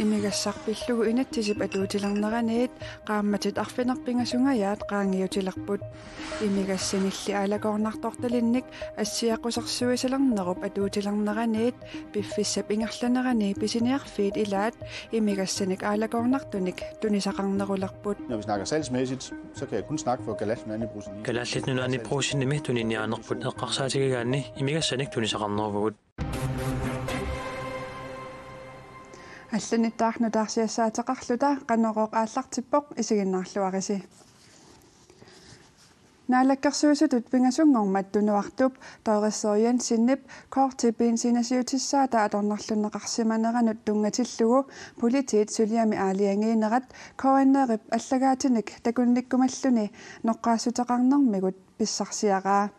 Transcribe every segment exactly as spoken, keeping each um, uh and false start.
Imigassaq pillugu inatsisip atuutilerneraniit qaammatit arfineq-pingasungajaat qaangiutilerput. Imigassanilli aalakoornartortalinnik assiaqqusersuisalernerup atuutilerneraniit piffissap ingerlanerani pisiniarfiit ilaat imigassanik aalakoornartunik tunisaqarnerulerput. Når vi snakker salgsmæssigt, så kan jeg kun snakke for Kalaallit Nunaanni Brugsenimi. Kalaallit Nunaanni Brugsenimi tuniniaanerput eqqarsaatigigaanni imigassanik tunisaqarneruvugut. Allanittaaq nutaarsiassaateqarluta Qanorooq aallartippoq, isiginnaarluarisi. Naalakkersuisutut pingasunngormat Tunuartup Doris Jørgensenip korti benzinasiutissaata atornerlunneqarsimaneranut tunngatillugu politiit suliami aalajangiinerat K N R-ip allagaatinik takunnikkumalluni noqqaassuteqarnermigut pissarsiaraa.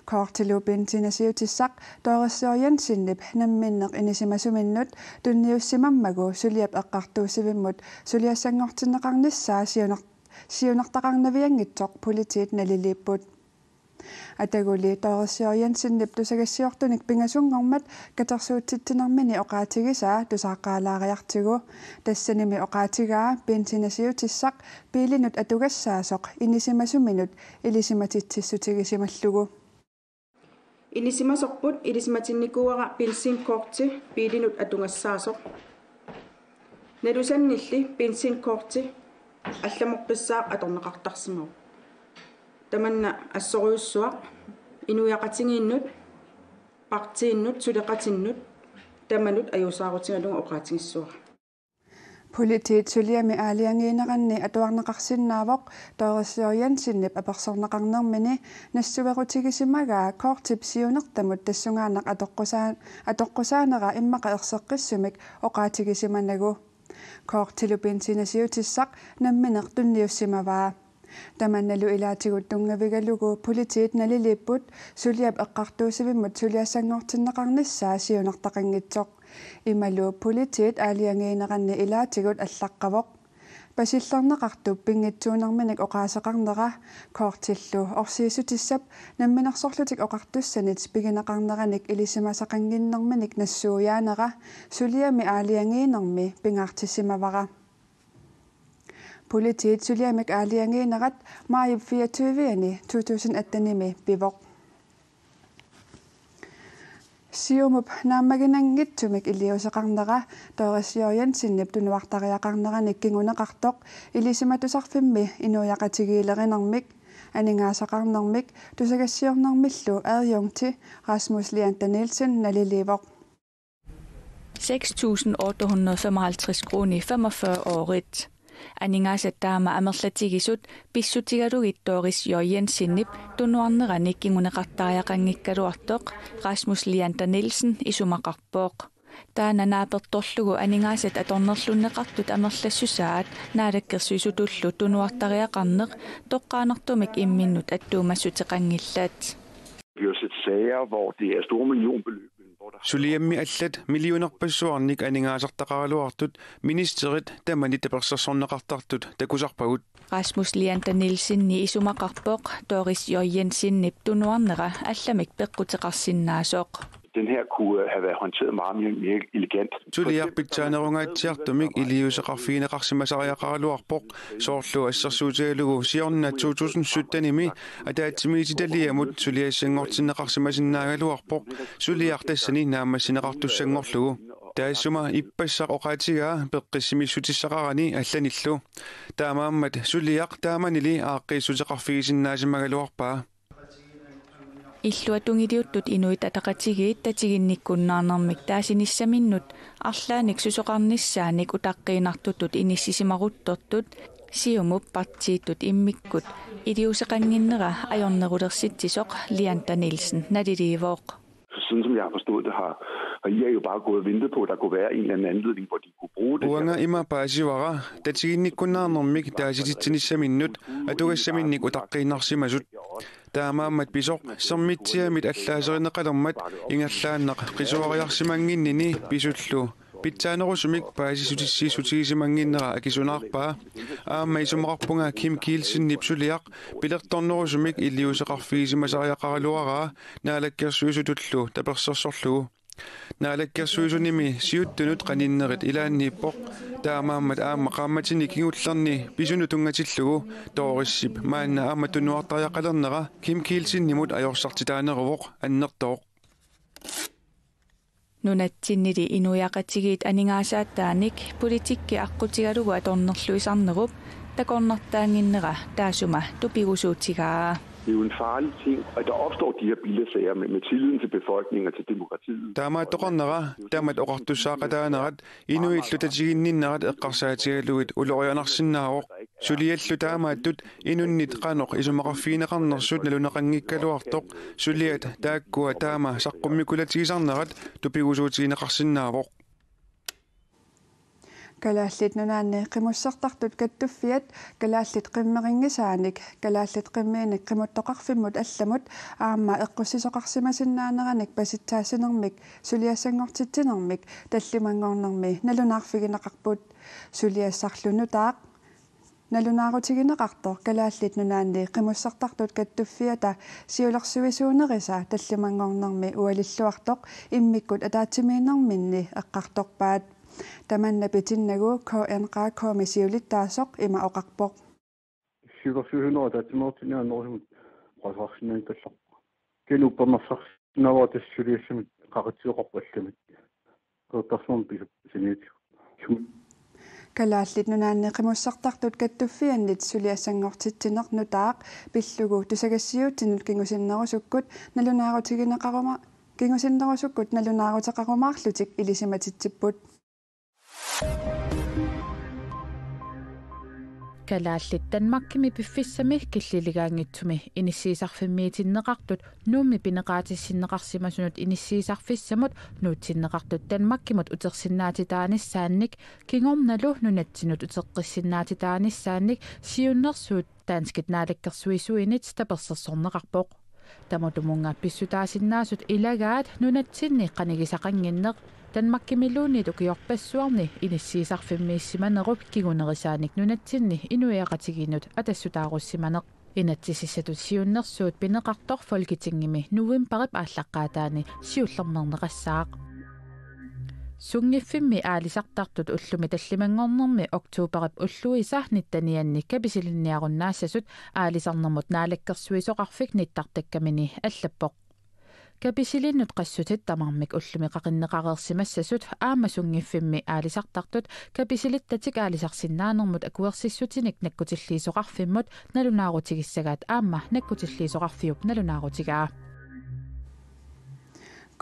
Kortilu benzinasiutissaq Doris Jørgensenip namminneq inisimasuminnut tunniussimammagu suliap eqqartuussivimmut suliassanngortinneqarnissaa siunar-, siunertaqarnavianngitsoq politiit naliliipput. Ataguli Doris Jørgensenip tusagassiortunik pingasunngormat katersuutsitsinermini oqaatigisaa tusaaqqaalaariartigu. Tassanimi oqaatigaa benzinasiutissaq biilinut atugassaasoq inisimasuminut ilisimatitsissutigisimallugu. Inisimasorput ilisimatinnikuuara benzinkorti biilinut atugassaasoq. Nalusannilli benzinkorti allamoqqissaaq atorneqartarsimavoq. Tamanna assorujussuaq inuiaqatigiinnut, partiinnut, suleqatinnut tamanut ajuusaarutigalugu oqaatigissavara. Politiit suliami aalajangiineranni atuarneqarsinnaavoq Doris Jørgensenip apersorneqarnermini nassuerutigisimagaa kortip siunertamut tassungaannaq atoqqusaa-, atoqqusaanera immaqa erseqqissumik oqaatigisimanagu. Kortilu benzinasiutissaq nammineq tunniussimavaa. Tamannalu ilaatigut tunngavigalugu politiit naliliipput suliap eqqartuussivimmut suliassanngortinneqarnissaa siunertaqanngitsoq. Imalu politiit aalajangiineranni ilaatigut allaqqavoq. Pasillerneqartup pinngitsuunerminik oqaaseqarnera kortillu orsiissutissap namminersorlutik oqartussanit pigineqarneranik ilisimasaqannginnerminik nassuiaanera suliami aalajangiinermi pingaartissimavara. Politiit suliamik aalajangiinerat maajip fireogtyve-ani to tusind atten-imi pivoq. Siumup naammaginanngitsumik iliuuseqarnera Doris Jørgensenip tunuartariaqarneranik kinguneqartoq Ilisimatusarfimmi inuiaqatigiilerinermik, aningaasaqarnermik tusagassiornermillu adjunkti Rasmus Leander Nielsen naliliivoq. Seks tusind otte hundrede femoghalvtreds kroner femogfyrre øret. Aningaasat taama amerlatigisut pissutigalugit Doris Jørgensenip tunuarnerani kinguneqartariaqanngikkaluartoq Rasmus Leander Nielsen isumaqarpoq. Taanna naapertorlugu aningaasat atornerlunneqartut amerlassusaat Naalakkersuisutullu tunuartariaqarneq toqqaannartumik imminnut attuumassuteqanngillat. Vi har set sager, hvor det er store millionbeløb, men hvor der Suliammi allat millionerpassuarnik aningaasartaqaraluartut ministerit tamanit tapersersorneqartartut takusarpagut. Rasmus Leander Nielsenip isumaqarpoq Doris Jørgensenip tunuarnera allamik peqquteqarsinnaasoq. Den her kunne have været håndteret meget mere, mere elegant. Suliaq pitsaanerungaatsiartumik iliuuseqarfigineqarsimasariaqaraluarpoq, soorlu assersuutigalugu siorna to tusind sytten-imi ataatsimiititaliamut suliassanngortinneqarsimasinnaagaluarpoq, suliaq tassani naammassineqartussanngorlugu. Taassuma ippassaq oqaatigaa peqqissimissutissaqarani allanillu. Taamaammat suliaq taamanili aaqqiissuteqarfigisinnaasimagaluarpaa. Illuatungiliuttut Inuit Ataqatigiit tatiginnikkunnaarnermik taasinissaminnut arlaannik susoqarnissaanik utaqqiinnartutut inissisimaruttortut Siumup partiitut immikkut iliuuseqannginnera ajornerulersitsisoq Leander Nielsen naliliivoq. Sådan som jeg har forstået det, har, har I A jo bare gået og ventet på, at der kunne være en eller anden anledning, hvor de kunne bruge det her. Uanga ima paasivara, tatiginnikkunnaarnermik taasititsinissaminnut atugassaminnik utaqqiinnarsimasut. Taamaammat pisoq Sermitsiamit allaaserineqalermat ingerlaannaq qisuariarsimannginnini pisullu pitsaanerusumik paasissutissiissutigisimannginnera akisunaarpaa. Aamma isumaqarpunga Kim Kielsenip suliaq pilertornerusumik iliuuseqarfigisimasariaqaraluaraa Naalakkersuisutullu tapersersorlugu. Naalakkersuisunimi siuttunut qaninnerit ilaanniippoq, taamaammat aamma qaammatini kingullerni pisunut tunngatillugu Dorisip maanna aamma tunuartariaqalernera Kim Kielsenimut ajorsartitaaneruvoq annertooq. Nunatsinnili inuiaqatigiit aningaasaataannik politikki aqqutigalugu atornerluisarnerup takornartaannginnera taassuma tupigusuutigaa. Det er jo en farlig ting, at der opstår de her bilasager med, med tilliden til befolkningen og til demokratiet. Taamaattoqarnera, tamat oqartussaaqataanerat, inuillu tatiginninnerat eqqarsaatigalugit ulorianarsinnaavoq. Suliallu taamaattut inunnit qanoq isumaqarfigineqarnersut naluneqanngikkaluartoq, suliat taakkua taama saqqummikulatigisarnerat tupigusuutigineqarsinnaavoq. Kalaallit Nunaanni Qimussertartut Kattuffiat kalaallit qimmerinngisaanik, kalaallit qimmiinik qimuttoqarfimmut allamut aamma eqqussisoqarsimasinnaanerannik suliassanngortitsinermik tallimanngornermi nalunaarfigineqarput. Suliassarlu nutaaq nalunaarutigineqartoq Kalaallit Nunaanni Qimussertartut Kattuffiata siulersuisuunerisa tallimanngornermi ualilluartoq immikkut ataatsimiinnerminni eqqartorpaat. Tamanna pitinnagu K N Q K-mi siulittaasoq ima oqarpoq. Siulersuisunera ataatsimeertinniarnerusumut oqaaseqarsinnaanngikkallarpoq. Kina uppernarsarsinnaavara tassa suliassamik qaqitsioqarpoq allamik. Qeqertarsuarmi pisut saniatigut. Sum- Kalaallit Nunaanni Qimussertartut Kattuffiannit suliassanngortitsineq nutaaq pillugu tusagassiuutsinut kingusinnerusukkut nalunaarutigineqaruma-, kingusinnerusukkut nalunaaruteqarumaarlutik ilisimatitsipput. Kalaallit Danmarkimi piffissami killiligaanngitsumi inissiisarfimmiitinneqartut Nuummi pineqaatissinneqarsimasunut inissiisarfissamut nuutsinneqartut Danmarkimut utersinnaatitaanissaannik kingornalu nunatsinnut uteqqissinnaatitaanissaannik siunnersuut danskit naalakkersuisuinit tapersersorneqarpoq. Tamatumunnga pissutaasinnaasut ilagaat nunatsinni qanigisaqannginneq Danmarkimiluunniit ukiorpassuarni inissiisarfimmiissimanerup kingunerisaanik nunatsinni inuiaqatigiinnut atassutaarussimaneq. Inatsisissatut siunnersuut pineqartoq Folketingimi novembarip aallaqqaataani siullermeerneqassaaq. Sunngiffimmi aalisartartut ullumi tallimanngornermi oktobarip ulluisa nittenianni kapisilinniarunnaassasut aalisarnermut naalakkersuisoqarfik nittartakkamini allappoq. Kapisilinnut qassutit tamarmik ullumi qaqinneqareersimassasut aamma sunngiffimmi aalisartartut kapisilittatik aalisarsinnaanermut akuersissutinik nakkutilliisoqarfimmut nalunaarutigissagaat aamma nakkutilliisoqarfiup nalunaarutigaa.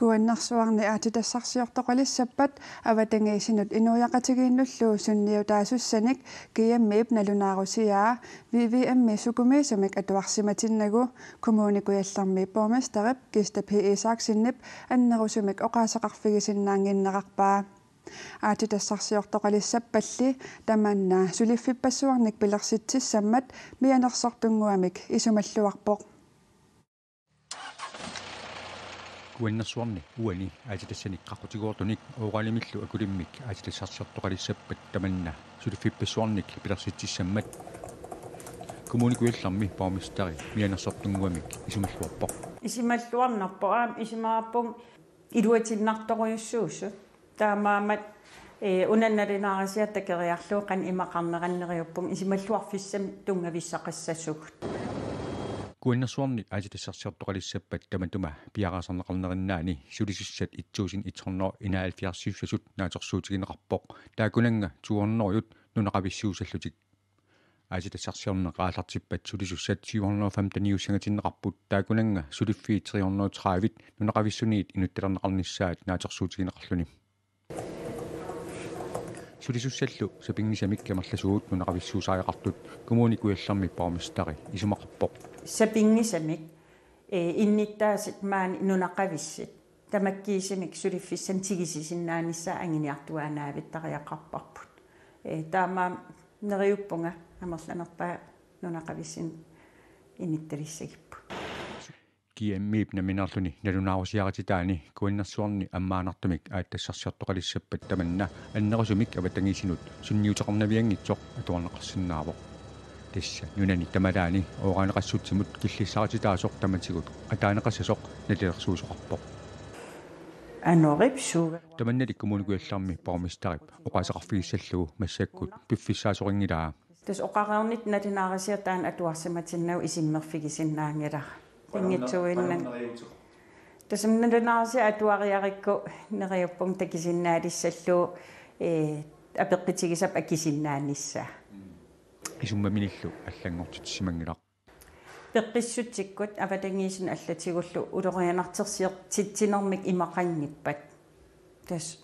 Kuannersuarni aatsitassarsiortoqalissappat avatangiisinut inuiaqatigiinnullu sunniutaasussanik G M-ip nalunaarusiaa V V M-i sukumiisumik atuarsimatinnagu Kommune Kujallermi borgmesterip Kista P. Isaksenip annerusumik oqaaseqarfigisinnaannginnerarpaa. Aatsitassarsiortoqalissappalli tamanna suliffippassuarnik pilersitsissammat mianersortunnguamik isumalluarpoq. Kuannersuarni uani aatsitassanik qaqqutigoortunik Ooralimillu Akulimmik aatsitassarsiortoqalissappat tamanna suliffippassuarnik pilersitsissammat Kommune Kujallermi borgmesteri mianersortunnguamik isumalluarpoq. Isumalluarnerpoq aamma isumaqarpunga iluatinnartorujussuusut. Taamaammat, ee, una nalunaarutigisatta keriarlugu qanoq imaqarneraneriuppunga isumalluarfissamik tunngavissaqassasugut. Kuannersuarni aatsitassarsiortoqalissappat tamatuma piareersarneqarnerinnaani sulisussat et tusind et hundrede enoghalvfjerds naatsorsuutigineqarpoq. Taakkunannga to hundrede nunaqavissuussallutik. Aatsitassarsiorneq aallartippat sulisussat syv hundrede femteniussangatinneqarput, taakkunannga suliffiit tre hundrede tredive nunaqavissuniit inuttalerneqarnissaat naatsorsuutigineqarluni. Sulisussallu sapinngisamik amerlasuut nunaqavissuusariaqartut Kommune Kujallermi borgmesteri isumaqarpoq. Sapinngisamik, ee, innuttaasut maani nunaqavissuit tamakkiisumik suliffissanik tigusisinnaanissaat anguniartuaannaavittariaqarparput. Ee, taamaammat neriuppunga amerlanerpaat nunaqavissunik inuttalissagipput. G M-ip nammineerluni nalunaarusiarititaani Kuannersuarni ammaanartumik aatsitassarsiortoqalissappat tamanna annerusumik avatangiisinut sunniuteqarnavianngitsoq atuarneqarsinnaavoq. Tassa nunani tamalaani ooraaneqassutsimut killissarititaasoq tamatigut ataaneqassasoq nalilersuisoqarpoq. Anorip suuga. Tamannali Kommune Kujallermi borgmesterip oqaaseqarfigissallugu massakkut piffissaasorinngilaat. Tassa oqareernitta nalunaarisiat taanna atuarsimatinnagu isummerfigisinnaanngilara. Pinngitsuuinnaq. Tassami nalunaarisiat atuariarikku neriuppunga takusinnaalissallugu, ee, apeqqutigisappat akisinnaanissaa. Isummaminillu allanngortitsimanngilaq. Peqqissutsikkut avatangiisinut allatigullu ulorianartorsiortitsinermik imaqanngippat. Tassa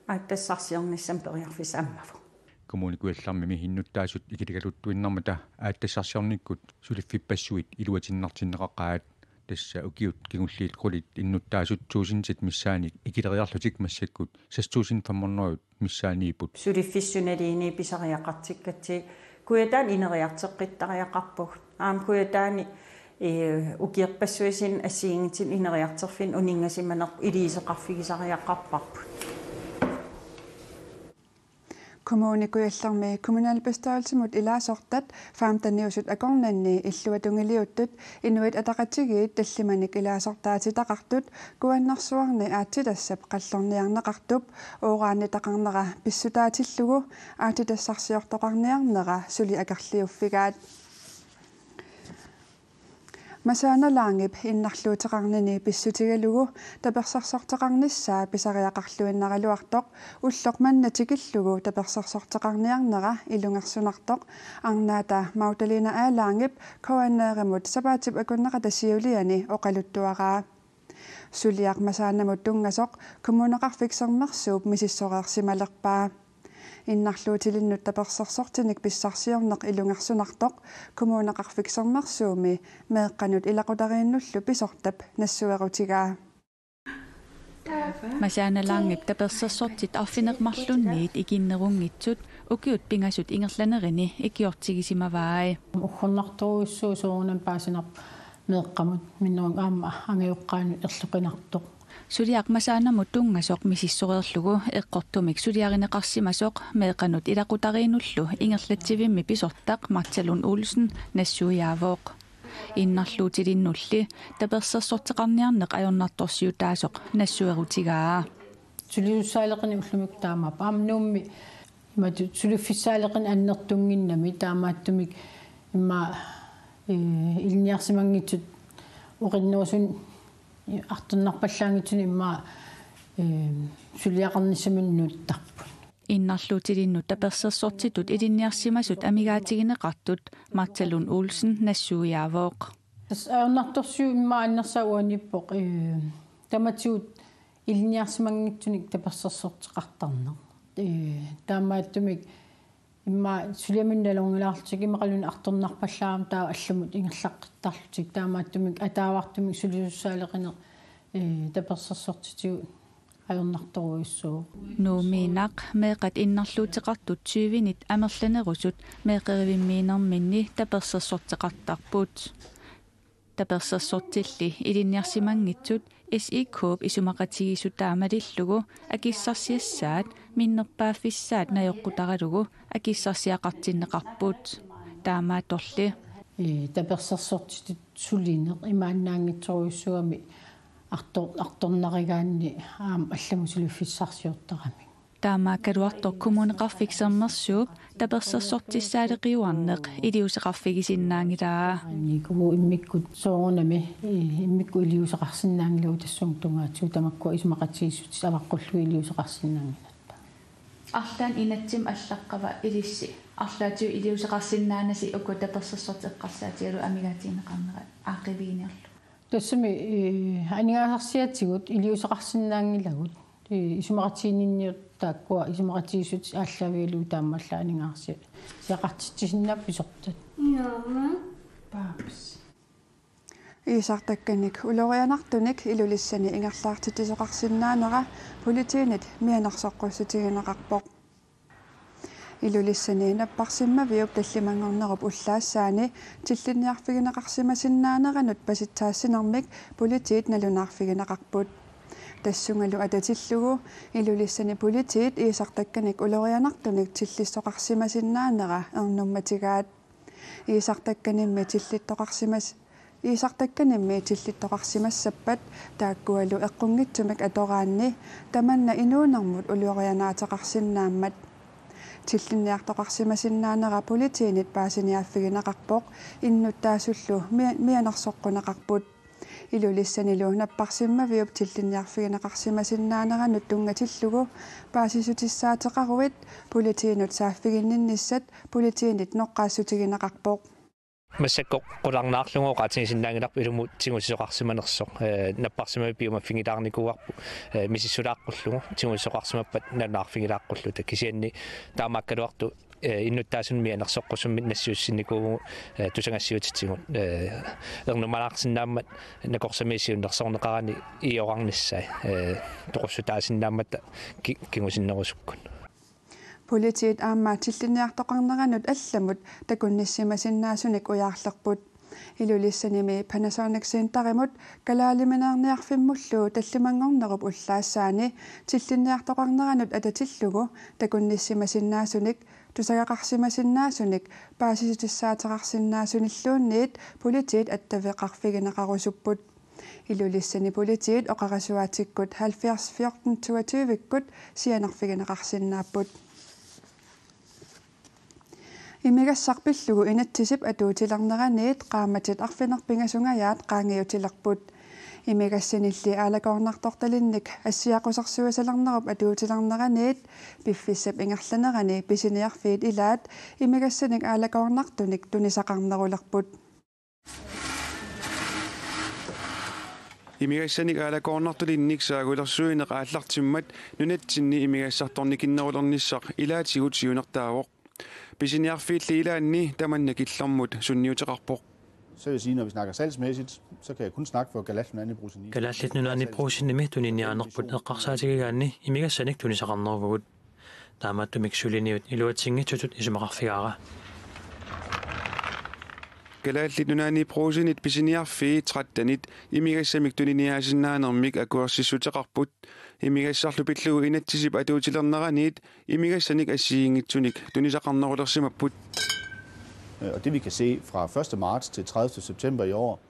aatsitassarsiornissamut periarfissaq ammavoq. Kommune Kujallermimi innuttaasut ikiligaluttuinnarmata aatsitassarsiornikkut suliffippassuit iluatinnartinneqaqaat. Tassa ukiut kingulliit qulit innuttaasut tuusintit missaannik ikileriarlutik massakkut seks tusind fem hundrede missaanniipput. Suliffissunaliini pisariaqartikkatsigit Kujataani ineriartoqqittariaqarpugut. Aamma Kujataani, ee, ukiorpassuit assigiinngitsunik ineriartorfinnik uninngasimanerput iliuuseqarfigisariaqarparput. Kommune Kujallermi kommunalbestyrelsimut ilaasortat femteniusut akornanni illuatungiliuttut Inuit Ataqatigiit tallimanik ilaasortaatitaqartut Kuannersuarni aatsitassap qallorniarneqartup uranitaqarnera pissutaatillugu aatsitassarsiortoqarniarnera suli akerliuffigaat. Masaana Langep innarluuteqarnini pissutigalugu tapersersorteqarnissaa pisariaqarluinnaraluartoq ulloq manna tikillugu tapersersorteqarniarnera ilungersunartoq arnaata Magdalena A. Langep K N R-imut sapaatip akunneqata siuliani oqaluttuaraa. Suliaq Masaanamut tunngasoq Kommuneqarfik Sermersuup misissoreersimalerpaa. Innarluutilinnut tapersersortinik pissarsiorneq ilungersunartoq Kommuneqarfik Sermersuumi meeqqanut ilaqutariinnullu pisortap nassuerutigaa. Masaana Langep tapersersortit arfineq-marlunniit ikinnerunngitsut ukiut pingasut ingerlanerini ikiortigisimavai. Uggornartorujussuuvoq soorunami paasinarpoq meeqqamut minnerunngitsumik aamma angajoqqaanut erloqinartoq. Suliaq Masaanamut tunngasoq misissoreerlugu eqqortumik suliarineqarsimasoq meeqqanut ilaqutariinnullu ingerlatsivimmi pisortaq Martha Lund Olsen nassuiaavoq. Innarluutilinnulli tapersersorteqarniarneq ajornartorsiutaasoq nassuerutigaa. Sulisussaaleqineq ullumikkut taamaappoq. Aamma Nuummi imatut suliffissaaleqineq annertunnginnami taamaattumik immaqa, ee, ilinniarsimanngitsut oqinnerusunik artornarpallaanngitsunik immaqa, ee, suliaqarnissaminut nuuttarput. Innarluutilinnut tapersersortitut ilinniarsimasut amigaatigineqartut Martha Lund Olsen nassuiaavoq. Tassa ajornartorsiut immaqa annersaat uaniippoq, ee, tamatigut ilinniarsimanngitsunik tapersersorteqartarneq. Ee, taamaattumik immaqa suliaminut nalorngilaarlutik immaqaluunniit artornarpallaarami taava allamut ingerlaqqittarlutik taamaattumik ataavartumik sulisussaaleqineq, ee, tapersersortitigut ajornartorujussuuvoq. Nuummiinnaq meeqqat innarluuteqartut tyvenit amerlanerusut meeqqerivimmiinerminni tapersersorteqartarput. Tapersersortilli ilinniarsimanngitsut S I K-p isumaqatigiissutaa malillugu akissarsiassaat minnerpaaffissaat najoqqutaralugu akissarsiaqartinneqarput. Taamaattorli. Ee, tapersersortitut sulineq imaannaanngitsorujussuugami artor-, artornarigaanni aamma allamut suliffissarsiortaramik. Taamaakkaluartoq Kommuneqarfik Sermersuup tapersersortissaaleqiuarneq iliuuseqarfigisinnaanngilaa. Nikugu immikkut soorunami, ee, immikkut iliuuseqarsinnaanngilagut tassunga tungaatigut tamakkua isumaqatigiissutsit avaqqullugu iliuuseqarsinnaanngilagut. Arlaannik inatsimmi allaqqava ilissi arlaatigut iliuuseqarsinnaanasi uku tapersersortit eqqarsaatigalugit amigaatigineqarnerat aaqqiiviginiarlugu? Tassami, ee, aningaasarsiatigut iliuuseqarsinnaanngilagut, ee, isumaqatiginninniut taakkua isumaqatigiissutsit aallaavigalugit taamaallaat aningaasarsiaqartitsisinnaapput pisortat. Paps. Iisartakkanik ulorianartunik Ilulissani ingerlaartitsisoqarsinnaanera politiinit mianersoqqussutigineqarpoq. Ilulissani napparsimmaviup tallimanngornerup ullaassaani tillinniarfigineqarsimasinnaaneranut pasitsaassinermik politiit nalunaarfigineqarput. Tassungalu atatillugu Ilulissani politiit iisartakkanik ulorianartunik tillissoqarsimasinnaanera ernummatigaat. Iisartakkanimmi tillittoqarsimas-, Iisartakkanimmi tillittoqarsimassappat taakkualu eqqunngitsumik atoraanni tamanna inuunermut ulorianaateqarsinnaammat. Tillinniartoqarsimasinnaanera politiinit paasiniaaffigineqarpoq, innuttaasullu mi-, mianersoqquneqarput. Ilulissanilu napparsimmaviup tillinniarfigineqarsimasinnaaneranut tunngatillugu paasissutissaateqaruit politiinut saaffiginninnissat politiinit noqqaassutigineqarpoq. Massakkut qularnaarlugu oqaatigisinnaanngilarput ilumut tigusisoqarsimanersoq, eh, napparsimmavik piumaffigilaarnikuuarput, eh, misissulaaqqullugu tigusisoqarsimappat nalunaarfigilaaqqulluta, kisianni taamaakkaluartoq, eh, innuttaasunut mianersoqqusummik nassiussinnikuuvugut, eh, tusagassiuutitigut, eh, ernumaalaarsinnaammat nakorsamiit siunnersorneqarani ioqqarnissai, eh, toqussutaasinnaammatta ki-, kingusinnerusukkut. Politiit aamma tillinniartoqarneranut allamut takunnissimasinnaasunik ujaarlerput. Ilulissanimi Panasonic Centerimut kalaalimineerniarfimmullu tallimanngornerup ullaassaani tillinniartoqarneranut atatillugu takunnissimasinnaasunik, tusagaqarsimasinnaasunik paasissutissaateqarsinnaasunilluunniit politiit attaveqarfigineqarusupput. Ilulissani politiit oqarasuaatikkut halvfjerds fjorten toogtyve-kkut sianerfigineqarsinnaapput. Imigassaq pillugu inatsisip atuutilerneraniit qaammatit arfineq-pingasungajaat qaangiutilerput. Imigassanilli aalakoornartortalinnik assiaqqusersuisalernerup atuutilerneraniit piffissap ingerlanerani pisiniarfiit ilaat imigassanik aalakoornartunik tunisaqarnerulerput. Imigassanik aalakoornartulinnik saagulersuineq aallartimmat nunatsinni imigassartornikinnerulernissaq ilaatigut siunertaavoq. Pisiniarfiilli ilaanni tamanna killormut sunniuteqarpoq. Så vil jeg sige, når vi snakker salgsmæssigt, så kan jeg kun snakke for Kalaallit Nunaanni Brugsenimi. Kalaallit Nunaanni Brugsenimi tuniniaanerput eqqarsaatigigaanni imigassanik tunisaqarneruvugut. Taamaattumik suliniut iluatsinngitsutut isumaqarfigaara. Kalaallit Nunaanni Brugsenit pisiniarfii tretten-it imigassamik tuniniaasinnaanermik akuersissuteqarput. Imigassarlu pillugu inatsisip atuutilerneraniit imigassanik assigiinngitsunik tunisaqarnerulersimapput. Øh, og det vi kan se fra første marts til tredivte september i år,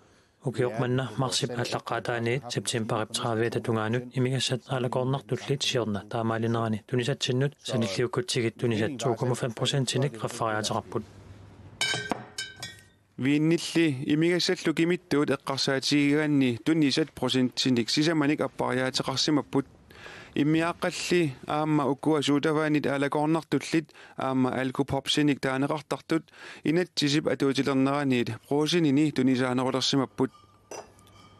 ukioq manna marsip aallaqqaataaniit septemberip tredive-ata tungaanut imigassat aalakoornartullit siorna taamaalinerani tunisatsinnut sanilliukkutsigit tunisat to komma fem procentinik qaffariaateqarput. Viinilli imigassallu kimittuut eqqarsaatigigaanni tunisat procentinik sisamanik appariaateqarsimapput. Immiaaqqalli aamma ukua sodavandit aalakoornartullit aamma Alko Popsinik taaneqartartut inatsisip atuutilerneraniit Brugsenini tunisaanerulersimapput.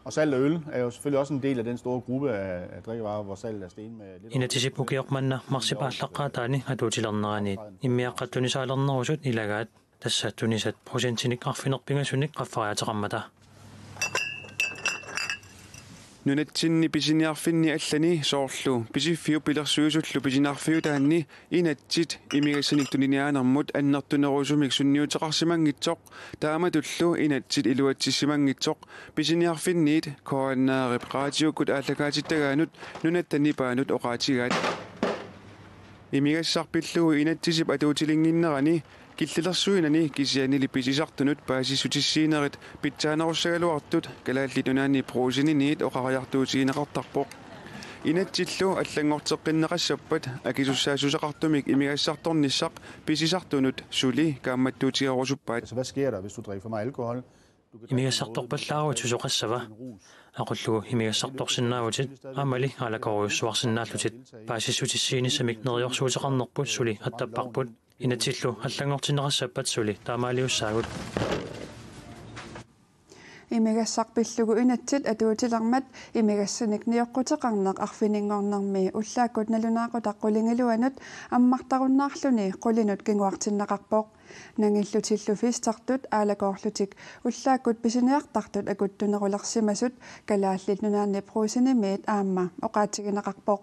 Og salt og øl er jo selvfølgelig også en del af den store gruppe af, af drikkevarer, hvor salt er steget med lidt over Inatsisip ukioq manna marsip aallaqqaataani atuutilerneraniit immiaqqat tunisaalernerusut ilagaat, tassa tunisat procentinik arfineq-pingasunik qaffariaateqarmata. Nunatsinni pisiniarfinni allani soorlu Pisiffiup Pilersuisullu pisiniarfiutaanni inatsit imigassanik tuniniaanermut annertunerusumik sunniuteqarsimanngitsoq, taamatullu inatsit iluatsissimanngitsoq pisiniarfinniit K N R-ip raatiukkut aallakaatittagaanut Nunatta Nipaanut oqaatigaat. Imigassaq pillugu inatsisip atuutilinnginnerani killilersuinani kisiannili pisisartunut paasissutissiinerit pitsaanerussagaluartut Kalaallit Nunaanni Brugseniniit oqariartuutigineqartarpoq. Inatsillu allanngorteqqinneqassappat akisussaassuseqartumik imigassartornissaq pisisartunut suli kaammattuutigerusuppaat. Så hvad sker der, hvis du drikker for meget alkohol? Imigassartorpallaaruit susoqassava? Aqullugu imigassartorsinnaavutit aammali aalakoorujussuarsinnaallutit. Paasissutissiinissamik neriorsuuteqarnerput suli attapparput. Inatsillu allanngortinneqassappat suli taamaaliussaagut. Imigassaq pillugu inatsit atuutilermat imigassanik nioqquteqarneq arfininngornermi ullaakkut nalunaaqutaq qulingiluanut ammartarunnaarluni qulinut kinguartinneqarpoq. Nangillutillu festertut aalakoorlutik ullaakkut pisiniartartut akuttunerulersimasut Kalaallit Nunaanni Brugsenimiit aamma oqaatigineqarpoq.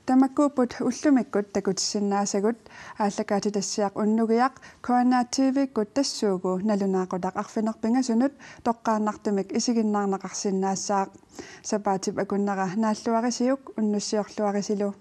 Tamakkuupput ullumikkut takutissinnaasagut. Aallakaatitassiaq unnugiaq K N R T V-kkut tassuugu nalunaaqutaq arfineq-pingasunut toqqaannartumik isiginnaarneqarsinnaassaaq. Sapaatip akunnera naalluarisiuk, unnussiorluarisilu.